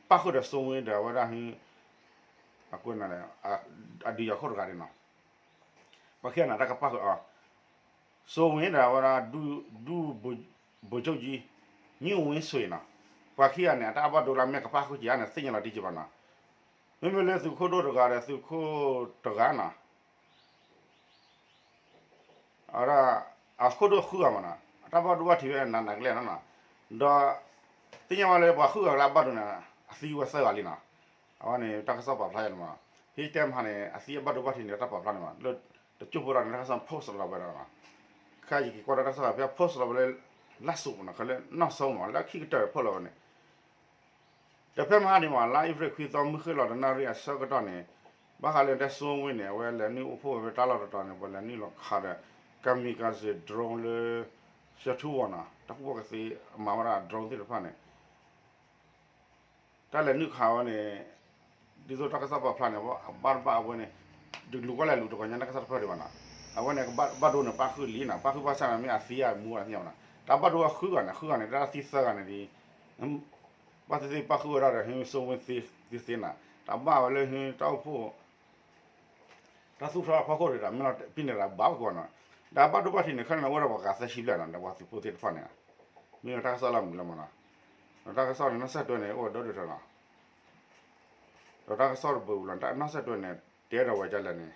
ပၣ်ဃုာ်ဒီးစိဝ့ဒီးအဝဲဒၣ် အကွဲးန့ၣ် အဒုးယၤခိၣ်တဂၤန့ၣ်နီၤ ပှၤခံဂၤန့ၣ် တၢ်ကပၣ်ဃုာ်အီၤ စိဝ့ဒီးအဝဲဒၣ် ဒူ ဗိုလ်ချုပ်ကြီး ညိုဝ့ဆွေနီၤ, ပှၤခံဂၤန့ၣ် အတၢ်ဘၣ်ဒိလၢအမဲာ်ကပၣ်ဃုာ်က့ၤဧါန့ၣ် သ့ၣ်ညါလီၤတံၢ်က့ၤဘၣ်နီၤ, မ့မ့ၢ်လၢသုးခိၣ်ဒိၣ်တဂၤဒီးသုးခိၣ်တဂၤနီၤ အဝဲဒၣ် အခိၣ်ဒိၣ်ဃုဂၤမးနီၤ အတၢ်ဘၣ်ဒိဘၣ်ထံးဝဲနးနးကလဲာ်နီၤ, ဒီး သ့ၣ်ညါဝဲလၢပှၤဃုဂၤလၢအဘၣ်ဒိန့ၣ် အသံဝဲသၢဂၤလံနီၤ, အဝဲန့ၣ်တၢ်ကစီၣ်ပာ်ဖျါယၤန့ၣ်မးနီၤ, ဟ့ၣ်တဲမဟါန့ၣ် အသံအဘၣ်ဒိဘၣ်ထံးန့ၣ် တၢ်ပာ်ဖျါန့ၣ်မး လၢတကၠိဖိဒီးန့ၣ် တၢ်ကစီၣ် post လီၤဝဲဒၣ်နီၤ, ခဲအံၤယက့ၤကွၢ်ဒီးတၢ်ကစီၣ်ဖဲ post လီၤဝဲလၢ လၢစိးမးနီၤ ခဲလၢနီၢ်စိမး လၢခံကတၢၢ်ဖီၣ်လီၤဝဲန့ၣ် ဒီးဖဲမဟါန့ၣ်မး လါအ့ဖြ့ၣ်ခွံသီ မုၢ်ဃ့ၢ်လီၤဒီးနၣ်ရံၣ်အဆၢကတီၢ်န့ၣ် ဘၣ်ဃးလၢတဲစိဝ့န့ၣ် အဝဲလဲၤနုာ်အိၣ်ဖှိၣ်ဝဲဖဲတၢ်လီၢ်တတီၤန့ၣ် ပှၤလဲၤနုာ်လီၤခးဒီး kamikaze drone လၢ ရှဲထူဝီၤနီၤ တၢ်ကူၣ်ဘၣ်ကူၣ်သ့မၤဝဲဒၣ် drone သ့ၣ်တဖၣ်န့ၣ် တၢ်လဲၤနုာ်ခးဝဲန့ၣ် ဒ်သိးတၢ်ကစီၣ်ပာ်ဖျါန့ၣ် အဘၣ်တဘၣ်အဝဲန့ၣ် ဒုးလူၤကွၢ်လဲၤလူၤတကီၢ်ညါတၢ်ကစီၣ်တဖျၢၣ်ဒံးဘၣ်နီၤ, အဝဲန့ၣ် ဘၣ်ဒိန့ၣ်ပၣ်ဃုာ်လံနီၤ, ပၣ်ဃုာ်ဘၣ်ဆၣ်န့ၣ် မ့ၢ်အသံအမူအသ့ၣ်ညါဘၣ်နီၤ, တၢ်ဘၣ်ဒိဝဲဃုဂၤန့ၣ် ဃုဂၤန့ၣ် တၢ်သံသၢဂၤန့ၣ်ဒ် ဘၣ်သ့ၣ်သ့ၣ်ပၣ်ဃုာ်ဝဲဒၣ်ဒီး ဟ့စိဝ့သ့သ့နီၤ, တၢ်ဘၣ်ဝဲလၢဟ့တၢ်အိၣ်ဖှိၣ် တၢ်သူၣ်ထီၣ်အဖီခိၣ်ဒီး မ့ၢ်လီၤပံာ်န့ၣ်ဒီးဘၣ်ကီးနီၤ, ဒီးအဘၣ်ဒိဘၣ်ထံးန့ၣ် ခဲန့ၣ်အိၣ်ဒီးပှၤဂၤသၢဆံဘျဲၣ်နီၤ ဒီးပှၤသုးဖိသ့ၣ်တဖၣ်န့ၣ် မ့ၢ်တၢ်ကစီၣ်လၢမုာ်လီၤမးနီၤ, ဒီးတၢ်ကစီၣ်န့ၣ် နီၢ်စဲၣ်တွဲန့ၣ် အိၣ်ဝဲဒီဒူၣ်ထီၣ်နီၤ, ဒီးတၢ်ကစီၣ်တဘၣ်ဝံၤလီၤ နီၢ်စဲၣ်တွဲန့ၣ် တဲဒီးဝဲဒ်လဲၣ်န့ၣ်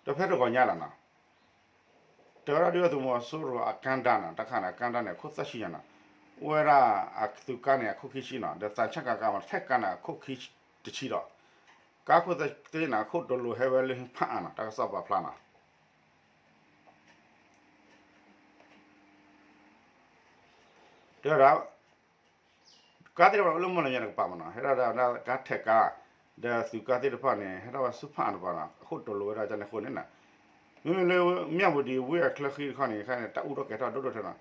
ဒီးဖဲတဂီၤညါလီၤနီၤ တဲဝဲဒၣ်ဒုၣ်ဒါသုးမီၤစိရိၤအကါဒါနီၤ တၢ်ခါန့ၣ် အကါဒါန့ၣ် အခိၣ်သၢဆံညါနီၤ, အိၣ်ဝဲဒၣ်အသုးကါန့ၣ် အခိၣ်ခံဆံနီၤ ဒီးသးဆၣ်ကါကါမး ထဲကါန့ၣ် အခိၣ်ခံတဆံဒီး ကါခိၣ်သၢဆံန့ၣ် အခိၣ်တလိၤဟဲဝဲလၢဟံၣ်ဖးအါနီၤ တၢ်ကစီၣ်ပာ်ဖျါနီၤ တဲဝဲဒၣ် ကါသ့ၣ်တဖၣ်န့ၣ် အိၣ်လၢမီၢ်လမၠဲၣ်တကပၤမးနီၤ ဟဲဒၣ်ဒီးကါထဲးကါ ဒီးသုးကါသ့ၣ်တဖၣ်န့ၣ် ဟဲထီၣ်ဝဲဆူဖးအါတကပၤနီၤ အခိၣ်တလိၤဝဲဒၣ်ကန့ၣ်အဃိန့ၣ်နီၤ, မ့မ့ၢ်လၢ မၠၣ်ဝတံၤဝ့ၢ်အချၢဃံတခီန့ၣ် ခဲန့ၣ် တၢ်အူထီၣ်ကဲၤထီၣ်ဒိၣ်ဒိၣ်ထဲနီၤ,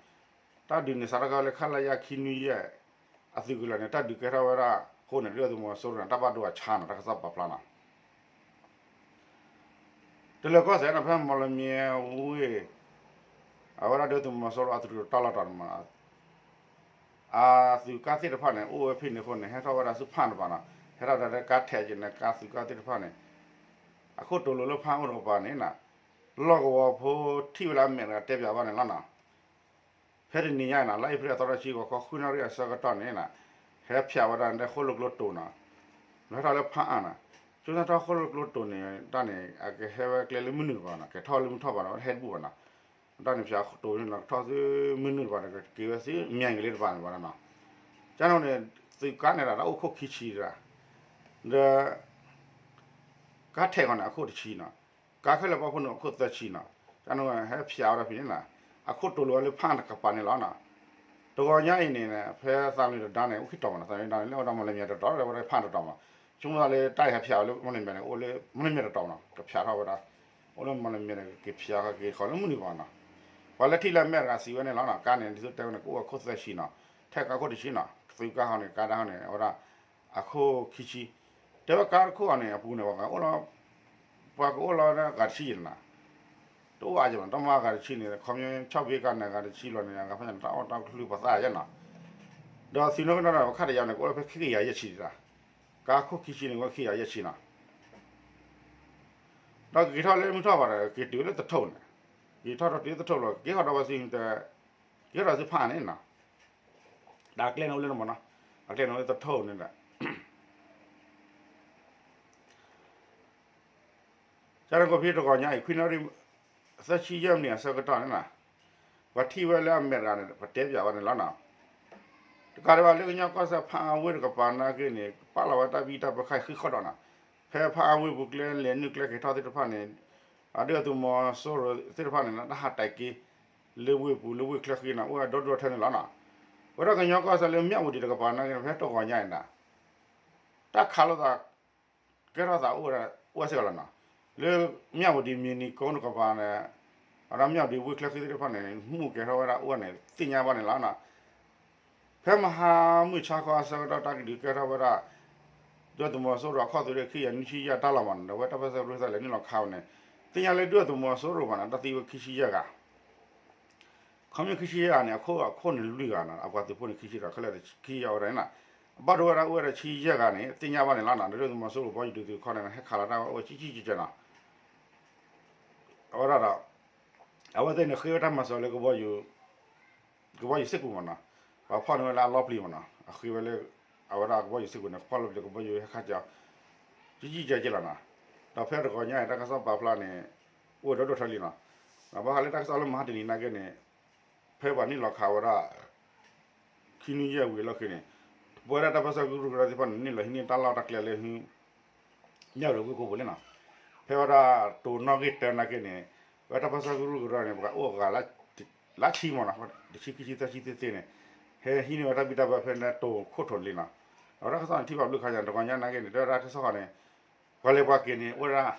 တၢ်ဒုးန့ၣ်စးထီၣ်ခဲလၢ ခလရ ခံနွံယဲၢ် အသုးကလၢၤန့ၣ် တၢ်ဒုးကဲထီၣ်ဝဲဒၣ်အဃိန့ၣ် ဒုၣ်ဒါသုးမီၤစိရိၤန့ၣ် တၢ်ဘၣ်ဒိအဆါနီၤ တၢ်ကစီၣ်ပာ်ဖျါနီၤ တလၢၤကီၢ်စဲၣ်နီၤ ဖဲမီၢ်လမၠဲၣ်ဝ့ၢ် အဝဲဒၣ်ဒုၣ်ဒါသုးမီၤစိရိၤအသုးတၢ်လီၢ်တတီၤန့ၣ်မး အသုးကါသ့ၣ်တဖၣ်န့ၣ် အိၣ်ဝဲဖဲန့ၣ်အဃိန့ၣ် ဟဲထီၣ်ဝဲဒၣ်ဆူဖးအါတကပၤနီၤ ဟဲထီၣ်ဒီးကါထဲးက့ၤန့ၣ် ကါသုးကါသ့ၣ်တဖၣ်န့ၣ် အခိၣ်တလိၤလၢဖးအါတကပၤန့ၣ်နီၤ လီၢ်ကဝီၤဖိထံၣ်ဝဲလၢအမဲာ်တဂၤတဲပၠးဘၣ်န့ၣ်လီၤနီၤ ဖဲတနံၤညါအံၤနီၤ လါအ့ဖြ့ၣ်အသီတဆံ ဂီၤခီဃုနၣ်ရံၣ်အဆၢကတီၢ်န့ၣ်နီၤ ဟဲဖၠးဝဲဒၣ်န့ၣ် ဃိၣ်လိာ်ကျိတိၤနီၤ လီၤဟဲထီၣ်လၢဖးအါနီၤ ဆိကမိၣ်ထီၣ်ဃိၣ်လိာ်ကျိတိၤန့ၣ် တၢ်န့ၣ် အကဟဲဝဲကျဲလၢမုၢ်နုာ်တကပၤနီၤ ကထီၣ်လၢမုၢ်ထီၣ်ဘၣ်နီၤ ဝဲတဟဲတဘူၣ်ဘၣ်နီၤ တၢ်န့ၣ်ဖၠးဃိၣ်တိၤန့ၣ်နီၤ ကထီၣ်ဆူမုၢ်နုာ်တကပၤန့ၣ် က့ၤဝဲဆူမၠဲၣ်ကလ့တကပၤန့ၣ်ဘၣ်နီၤ ကန့ၣ်န့ၣ် သုးကါန့ၣ်ဒီး တၢ်အိၣ်ခိၣ်ခံဆံတဂၤ ဒီး ကါထဲးကီးန့ၣ် အခိၣ်တဆံနီၤ ကါခဲလၢာ်ပီဖိန့ၣ် အခိၣ်သၢဆံနီၤ ကန့ၣ်ဟဲဖၠးဝဲဒၣ်ဖဲန့ၣ်နီၤ အခိၣ်တလိၤဝဲလၢဖးအါတကပၤန့ၣ်လီၤနီၤ တဂီၤညါအံၤန့ၣ် ဖဲသးလွံၢ်တဒါန့ၣ် အိၣ်ခံတီၤမးနီၤ သးလွံၢ်တဒါန့ၣ် လၢအဝဲဒၣ်မီၢ်လမၠဲၣ်တတီၤ လၢအဝဲဒၣ်ဖးအါတတီၤမး ဆိကမိၣ်သးလၢတၢ်အံၤဟဲဖၠးဝဲလၢမီၢ်လမၠဲၣ်န့ၣ် အိၣ်လၢမီၢ်လမၠဲၣ်တတီၤမးနီၤ ကဖၠးထီၣ်ဝဲဒၣ် အိၣ်လၢမီၢ်လမၠဲၣ်န့ၣ် က့ၤဖၠးက့ၤဃီလၢမုၢ်နုာ်တကပၤနီၤ ပှၤလၢထံၣ်လၢအမဲာ်တဂၤစံးဝဲန့ၣ်လီၤနီၤ ကါန့ၣ် ဒ်သိးတဲဝဲန့ၣ် ကအိၣ်ဝဲခိၣ်သၢဆံနီၤ ထဲးကါခိၣ်တဆံနီၤ သုးကါဟီန့ၣ် ကါဒါဟီန့ၣ် အဝဲဒၣ် အခိၣ်ခံဆံ တဲဝဲကါတခိၣ်အီၤန့ၣ် အပူၤန့ၣ် ပှၤကအိၣ်လီၤ ပှၤကအိၣ်လီၤဂၤတဆံယဲၢ်နီၤ တအိၣ်အါယဲၢ်ဘၣ်နီၤ တမ့ၢ်ဂၤတဆံန့ၣ် ခီပညီဆီၣ်ဘ့ကါန့ၣ် ဂၤတဆံလီၤန့ၣ် အဂၤဖဲန့ၣ် တၢ်အီၣ်တၢ်ကလုၢ်ပသးယဲၢ်နီၤ ဒီးသံနီၣ်ကနီၣ်ဒီး ပခါတယၤန့ၣ် ကအိၣ်လီၤဖဲခံကယၤယဲၢ်ဆံတဂၤ ကါခိၣ်ခံဆံန့ၣ် ကအိၣ်ခံကယၤယဲၢ်ဆံနီၤ ဒီးကက့ၤထီၣ်လၢမုၢ်ထီၣ်ဘၣ်ဒီး က့ၤတုၤလၢသထူၣ်န့ၣ် က့ၤထီၣ်ဒီးတုၤလၢသထူၣ်လီၤ က့ၤဃီၤဒီးဝဲဆူ က့ၤဃီၤဒီးဆူဖးန့ၣ်နီၤ ဒီးအကျဲန့ၣ်အိၣ်လၢန့ၣ်မးနီၤ အကျဲန့ၣ်အိၣ်လၢသထူၣ်န့ၣ်ဒီး ကန့ၣ်ကီၢ်ဖဲတဂီၤညါအံၤ ခွံနၣ်ရံၣ် သၢဆံယဲၢ်မံးနံးအဆၢကတီၢ်န့ၣ်နီၤ ပှၤထံၣ်ဝဲလၢအမဲာ်တဂၤန့ၣ် ပတဲပၠးဝဲန့ၣ်လီၤနီၤ တကးဒံးဘၣ်လၢကညီကီၢ်စဲၣ်ဖးအါဝ့ၢ်တကပၤနာ်က့န့ၣ် ကပာ်လီၤဝဲတၢ်ဘံၣ်တၢ်ဘၢခါအံၤဃံးဃီဒီးနီၤ ဖဲဖးအါဝ့ၢ်ပူၤကျဲလဲၤနုာ်ကျဲက့ၤထီၣ်သ့ၣ်တဖၣ်န့ၣ် အဒုၣ်ဒါသုးမီၤစိရိၤသ့ၣ်တဖၣ်န့ၣ် တၢ်ဟးတဲာ်က့ၤ လၢဝ့ၢ်ပူၤလၢဝ့ၢ်ချၢဃံနီၤ အိၣ်ဝဲဒီဒူၣ်ထဲန့ၣ်လီၤနီၤ ဝဲဒၣ်ကညီကီၢ်စဲၣ်လၢမၠၣ်ဝတံၤတကပၤနာ်က့န့ၣ် ဖဲတဂီၤညါအံၤနီၤ တၢ်ခးလိာ်သး ကဲထီၣ်သးအိၣ်ဝဲဒၣ် အိၣ်ဝဲစ့ၢ်ကီးလီၤနီၤ လၢမၠၣ်ဝတံၤမံၤနံၤကိတကပၤန့ၣ် အဝဲဒၣ်မၠၣ်ဝတံၤဝ့ၢ်ချၢဃံသ့ၣ်တဖၣ်န့ၣ် မူးကဲၤထီၣ်ဝဲဒၣ်အိၣ်ဝဲန့ၣ် သ့ၣ်ညါဘၣ်န့ၣ်လီၤနီၤ ဖဲမဟါမုၢ်ဆါခီအဆၢကတီၢ်တၢ်ကဒုးကဲထီၣ်ဝဲဒၣ် ဒုၣ်ဒါသုးမီၤစိရိၤအခီၣ်သုးရ့ၣ်ခံကယၤနွံဆံယဲၢ်တၢ်လီၢ်မးနီၤ ဒီးဝဲတၢ်ပၢၢ်ဆၢကရူၢ်သဲလဲၤနုာ်လီၤခးဝဲန့ၣ် သ့ၣ်ညါလၢဒုၣ်ဒါသုးမီၤစိရိၤမးနီၤ တၢ်သံဝဲခံဆံယဲၢ်ဂၤ ခီပညီခံဆံယဲၢ်ဂၤန့ၣ် အခိၣ်အခိၣ်န့ၣ်လွံၢ်ဂၤနီၤ အပှၤသုးဖိန့ၣ်ခံဆံဒီး ခဲလၢာ်ခံဆံယဲၢ်ဝဲဒၣ်န့ၣ်နီၤ အဘၣ်ဒိဝဲဒၣ်အိၣ်ဝဲဒၣ်ဆံယဲၢ်ဂၤန့ၣ် သ့ၣ်ညါဘၣ်န့ၣ်လီၤနီၤ ဒုၣ်ဒါသုးမီၤစိရိၤဘီယူၤဒုးသုးခီန့ၣ် ဟဲခးလီၤတၢ်ဝဲအိၣ်ဝဲကံကံကကနီၤ အဝဲဒၣ်ဒီး အဝဲသ့ၣ်န့ၣ်ဃ့ဝဲတၢ်မၤစၢၤလၢ ကဘီယူၤစ့ၢ်ကီးမ့ၢ်နီၤ, ပှၤဖီၣ်န့ၢ်ဝဲလၢအလီပျံၤမ့ၢ်နီၤ, အဃ့ဝဲလၢ အဝဲဒၣ်ကဘီယူၤစ့ၢ်ကီးန့ၣ် ဖီၣ်လီၤပျံၤကဘီယူၤဟဲခါကီ ကကံၢ်ကဲက့လီၤနီၤ, ဒီးဖဲတဂီၤညါအံၤ တၢ်ကစီၣ်ပာ်ဖျါန့ၣ် အိၣ်ဝဲဒိၣ်ဒိၣ်ထီၣ်လံနီၤ, ဘၣ်ဃးလၢတၢ်ကစီၣ်လၢမဟါတနံၤနာ်က့န့ၣ် ဖဲပှၤနုာ်လီၤခးဝဲဒၣ် ခံနွံယဲၢ်ဝံၤအလီၢ်ခံန့ၣ် ပဝဲဒၣ်တၢ်ပၢဆှၢကရူၢ်ကရၢသ့ၣ်တဖၣ်န့ၣ် နုာ်လီၤဟံးန့ၢ်တၢ်လီၢ်တၢ်ကျဲလၢ ညၣ်ရံၣ်ဝ့ၢ်ခိၣ်ပူၤလံနီၤ, ဖဲဝဲဒၣ်တိၤနီၣ်ဂံၢ်တၢနာ်က့န့ၣ် ဝဲတၢ်ပၢဆှၢကရူၢ်ကရၢန့ၣ် ပှၤအိၣ်အဂၤ လါဆံမ့ၢ်နီၤ, တဆံခံဆံသၢဆံသ့သ့န့ၣ် ဟဲဟံးန့ၢ်ဝဲတၢ်ဘံၣ်တၢ်ဘၢဖဲန့ၣ်တိၤခိၣ်ထိးလံနီၤ, ဒီးတၢ်ကစီၣ်န့ၣ်ထံၣ်ဘၣ်ဘျုးခါညါ တဂီၤညါနာ်က့န့ၣ် တဲဝဲဒၣ်တၢ်ကစီၣ်ဃီန့ၣ် ပှၤလဲၤပှၤက့ၤန့ၣ် အိၣ်ဝဲဒၣ်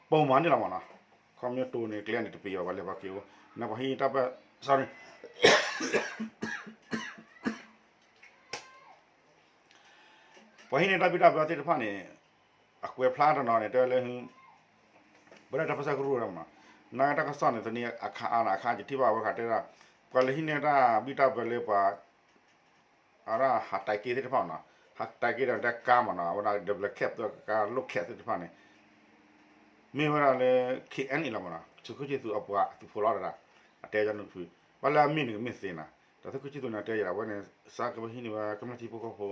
ပိာ်မၤန့ၢ်လီၤမ့ၢ်နီၤ, ခီဖျိတိၤန့ၣ် ကျဲန့ၣ်တပ့ၤဘၣ် ပှၤလဲၤပှၤက့ၤအိၣ် နပှၤဟံးတၢ်ပၢ sorry ပှၤဟံးန့ၢ်တၢ်ဘံၣ်တၢ်ဘၢသ့ၣ်တဖၣ်န့ၣ် အကွဲးဖျါတနီၤန့ၣ် တဲဝဲလၢ ပဝဲဒၣ်တၢ်ပၢဆှၢကရူၢ်ဝဲဒၣ်မ့ၢ်နီၤ, နာ်က့တၢ်ကစီၣ်န့ၣ် တနံၤအခါအါနီၤ အခါယထံၣ်ဘၣ်ဝဲခါတဲဒၣ် ပှၤလဲၤဟံးန့ၢ်တၢ်ဘံၣ်တၢ်ဘၢလၢပှၤ အဝဲဒၣ်ဟးတၢ်က့သ့ၣ်တဖၣ်မ့ၢ်နီၤ, ဟးတၢ်က့ဒီးတၢ်ကါမ့ၢ်နီၤ အဝဲဒၣ် double cab ဒီးကါလိၣ် cab သ့ၣ်တဖၣ်န့ၣ် မ့ၢ်ဝဲဒၣ်လၢ ခ့ၣ်အဲၣ်အံၣ်လီၤမ့ၢ်နီၤ, သုးခိၣ်ဆံသူးအပှၤသုးဖိလီၤတဒၣ်, အတဲယၤန့ၣ်တဖု, ဘၣ်လၢအမ့ၢ်န့ၣ်ကမ့ၢ်သ့နီၤ, ဒီးသုးခိၣ်ဆံသူးန့ၣ်တဲယၤ အဝဲန့ၣ် စးကဟံးန့ၢ်ဝဲ ကမျၢၢ်ထံဖိကီၢ်ဖိ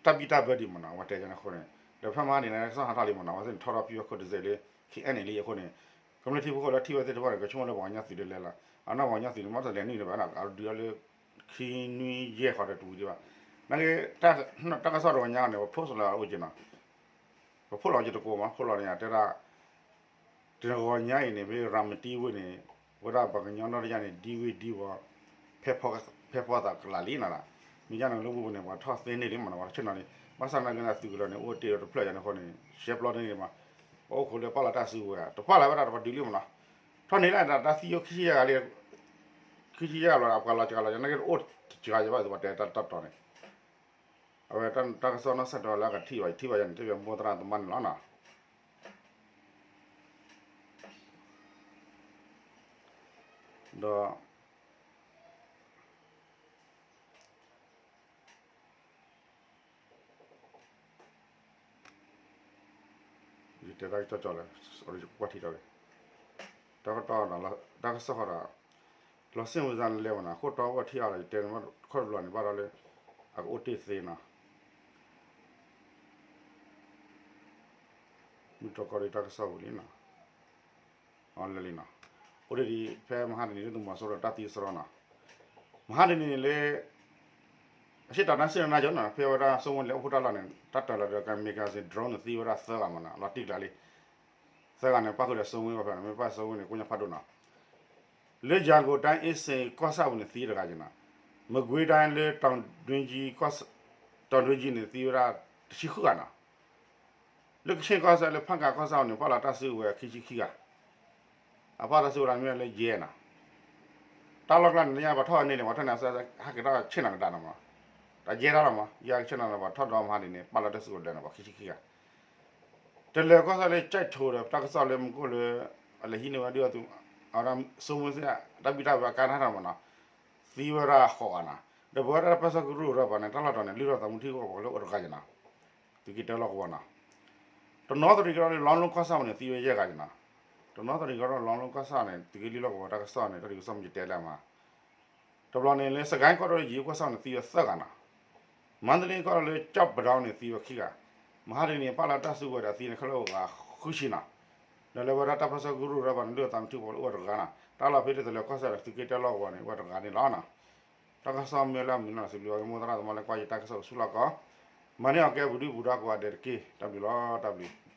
တၢ်ဘံၣ်တၢ်ဘၢဒံးမ့ၢ်နီၤ, အဝဲတဲယၤန့ၣ်အဃိန့ၣ်, ဒီးဖဲမဟါန့ၣ် ကစီၣ်ဟးထီၣ်လံမ့ၢ်နီၤ, အဝဲသ့ၣ်န့ၣ်ထီၣ်ထီၣ်ဖံးဝဲခိၣ်တစဲးလၢ ခ့ၣ်အဲၣ်အံၣ်လံအဃိန့ၣ်, ကမျၢၢ်ထံဖိကီၢ်ဖိလၢထံၣ်ဝဲသ့ၣ်တဖၣ်န့ၣ် ကဆိကမိၣ်လၢပှၤကညီသုးဒ်လဲၣ်လီၤ, အနီၢ်ပှၤကညီသုးန့ၣ် မ့ၢ်တလဲၤနုာ်လၢၤဘၣ်နီၤ, အဒုးအီၤလၢ ခံနွံယဲၢ်ဃီဒီးတဝံၤဒံးဘၣ်, နာ်က့ တၢ်ကစီၣ်တဂီၤညါန့ၣ် ပ post လီၤအိၣ်က့နီၤ, ပ post လီၤက့တကိးမး post လီၤန့ၣ် တဲဒၣ် တဂီၤညါအံၤန့ၣ် ဖဲရၤမတံဝ့ၢ်န့ၣ် ဝဲဒၣ်ပှၤကညီနီၢ်တယၢ်န့ၣ် ဒံဝ့ၢ်ဒံဝီၤ ဖဲဖီသးကလးလံနီၤ, မ့ၢ်ယါန့ၣ်လၢပူၤပူၤန့ၣ် ပှၤထီၣ်သ့န့ၢ်လံမ့ၢ်နီၤ, ပှၤထီၣ်ဆ့ၣ်နီၤလံ, ဘၣ်ဆၣ်နာ်က့န့ၣ် သုးကလၢၤန့ၣ် အိၣ်တ့ၢ်ဒီးတဖျၢၣ်ယါန့ၣ်အဃိန့ၣ် ရှဲပျီန့ၢ်လံမး, ပအိၣ်ခိးလၢပာ်လီၤတၢ်စုကဝဲၤ တပာ်လီၤဝဲဒၣ်ဒီးပှၤဒုးလံမ့ၢ်နီၤ, ထီၣ်န့ၢ်လၢတၢ်သံယိခံဆံယဲၢ်ဂၤလံ, ခံဆံယဲၢ်ဂၤလီၤ ပှၤလီၤစှၤလီၤ နာ်က့တအိၣ်စှၤယဲၢ်ဘၣ် ပှၤတဲတၢ်တီတီန့ၣ် အဝဲတၢ်ကစီၣ်နီၢ်ဆၢၣ်တီလၢအကထံၣ်ဘၣ် ယထံၣ်ဘၣ်ယၤန့ၣ် တၢ်မိၢ်သရၣ်သမါန့ၣ်လီၤနီၤ, ဒီး ယတဲတၢ်ကစီၣ်လၢ ကွၢ်ထံတီၤလံ, တၢ်ကတီၢ် တၢ်ကစီၣ်ဃီဒီး လီၤစ့ၣ်ဝဲစါလဲၣ်မ့ၢ်နီၤ, ခိၣ်တီဝဲထံအါလီၤ ယတဲန့ၣ် ခီၣ်တဘျီန့ၣ် ဘၣ်ဒီးလၢ အကအိၣ်တ့ၢ်သ့နီၤ, မုၢ်တြီၢ်ကီၢ်ရ့ၣ်တၢ်ကစီၣ်ဝံၤလံနီၤ, အီၤလၢလံနီၤ, အိၣ်ဒ်ဒ် ဖဲမဟါတနံၤလၢသုးမီၤစိရိၤတၢ်သံစရီနီၤ, မဟါတနံၤန့ၣ်လၢ အရှေ့တောင်တိုင်းစစ်ဌာနချုပ်နီၤ ဖဲဝဲဒၣ် စိုးဝင်း လဲၤအိၣ်ဖှိၣ်တၢ်လီၢ်န့ၣ် တၢ်တၢၤလီၤဒီး kamikaze drone န့ၣ် သံဝဲဒၣ်သၢဂၤမ့ၢ်နီၤ လီၤတံၢ်ကျါလံ, သၢဂၤန့ၣ် ပၣ်ဃုာ်ဒီး စိုးဝင်း ဘၣ်ဖဲန့ၣ် မ့ၢ်ပၣ် စိုးဝင်း န့ၣ် ကိညါဖးဒိၣ်နီၤ, လၢ ရန်ကုန်တိုင်း အင်းစိန်ကီၢ်ဆၣ်ပူၤန့ၣ် သံတဂၤက့ၤနီၤ, မကွေးတိုင်းလၢ တောင်တွင်းကြီးကီၢ်ဆၣ် တောင်တွင်းကြီးန့ၣ် သံဝဲဒၣ်တဆံဃုဂၤနီၤ, လၢ ကချင်ကီၢ်ဆၣ် လၢ ဖားကန့်ကီၢ်ဆၣ်ပူၤန့ၣ် ပာ်လီၤတၢ်စုကဝဲၤခံဆံခံဂၤ, အပာ်တၢ်စုကဝဲၤမ့ၢ်လၢယဲနီၤ, တၢ်လီၢ်ကျါန့ၣ် ညါပှၤထီၣ်ဝဲန့ၣ်လံ ပှၤထီၣ်န့ၣ် ဟဲက့ၤထီၣ်ဆ့ၣ်နီၤကဒါနီၤမး, တၢ်ယဲတၢ်လီၤမး ယဲကဆ့ၣ်နီၤန့ၣ် ပှၤထီၣ်ဒီမဟါဒ်န့ၣ် ပာ်လီၤတၢ်စုကဝဲၤဒၢးန့ၣ် ပှၤခံဆံခံဂၤ တလၢၤကီၢ်ဆၣ်လၢ ကၠဲးထိးဒီး တၢ်ကစီၣ်လၢမူခိၣ်လၢ အလဲၤဟံးန့ၢ်ဝဲဒ်အသုး အဝဲဒၣ် စိုးဝင်း စ့ၢ် တၢ်ဘံၣ်တၢ်ဘၢအကါန့ၣ်မ့ၢ်နီၤ, သံဝဲဒၣ်ဃိးဂၤနီၤ, ဒီးပဝဲဒၣ်တၢ်ပၢဆှၢကရူၢ်ကရၢပှၤန့ၣ် တၢ်လီၢ်တီၤန့ၣ် လုၢ်ထီၣ်သးမူထံကီၢ်ပှၤလၢအိၣ်တဂၤယနီၤ, သုးက့တၢလီၢ်ကဝီၤနီၤ, တနီသရံၣ်ကီၢ်ဒီး လောင်းလုံးကီၢ်ဆၣ်ပူၤန့ၣ် သံဝဲယဲၢ်ဂၤယနီၤ, တနီသရံၣ်ကီၢ်ဒီး လောင်းလုံးကီၢ်ဆၣ်န့ၣ် သုးက့လုၢ်လီၢ်ကဝီၤတၢ်ကစီၣ်န့ၣ် တၢ်ဒုးကစီၣ်မ့ၢ်ယတဲလၢအမး တဘျီန့ၣ်လၢ စစ်ကိုင်းကီၢ်ဒီး ရေဦးကီၢ်ဆၣ်န့ၣ် သံဝဲသၢဂၤနီၤ, မန္တလေးကီၢ်ဒီးလၢ ကျောက်ပန်းတောင်းန့ၣ် သံဝဲခံဂၤ, မဟါတနံၤန့ၣ် ပာ်လီၤတၢ်စုကဝဲၤဒီးသံန့ၣ် ခဲလၢာ်အိၣ်ဂၤဃုဆံနီၤ, ဒီးလၢဝဲဒၣ်တၢ်ပၢဆှၢကရူၢ်ကရၢပှၤန့ၣ် လုၢ်အသးမုာ်ထံကီၢ်ပှၤလၢအိၣ်ဝဲတဂၤနီၤ, တၢ်လီၢ်ဖဲတသလၢၤကီၢ်ဆၣ်ဒီး သုးက့တၢလီၢ်ကဝီၤန့ၣ် အိၣ်ဝဲတဂၤန့ၣ်လီၤနီၤ, တၢ်ကစီၣ်မ့ၢ်လၢအမုာ်နီၤ စံးဘျုးဝဲက့ၤမိၢ်သရၣ်သမါလၢကွၢ်ယတၢ်ကစီၣ်အိၣ်ဆူၣ်လီၢ်ကီး, မၤန့ၢ်အီၤကဲပဒုၣ်ပဒါကိးဂၤဒဲးတက့ၢ်. တၢ်ဘျုးလီၤ တၢ်ဘျုး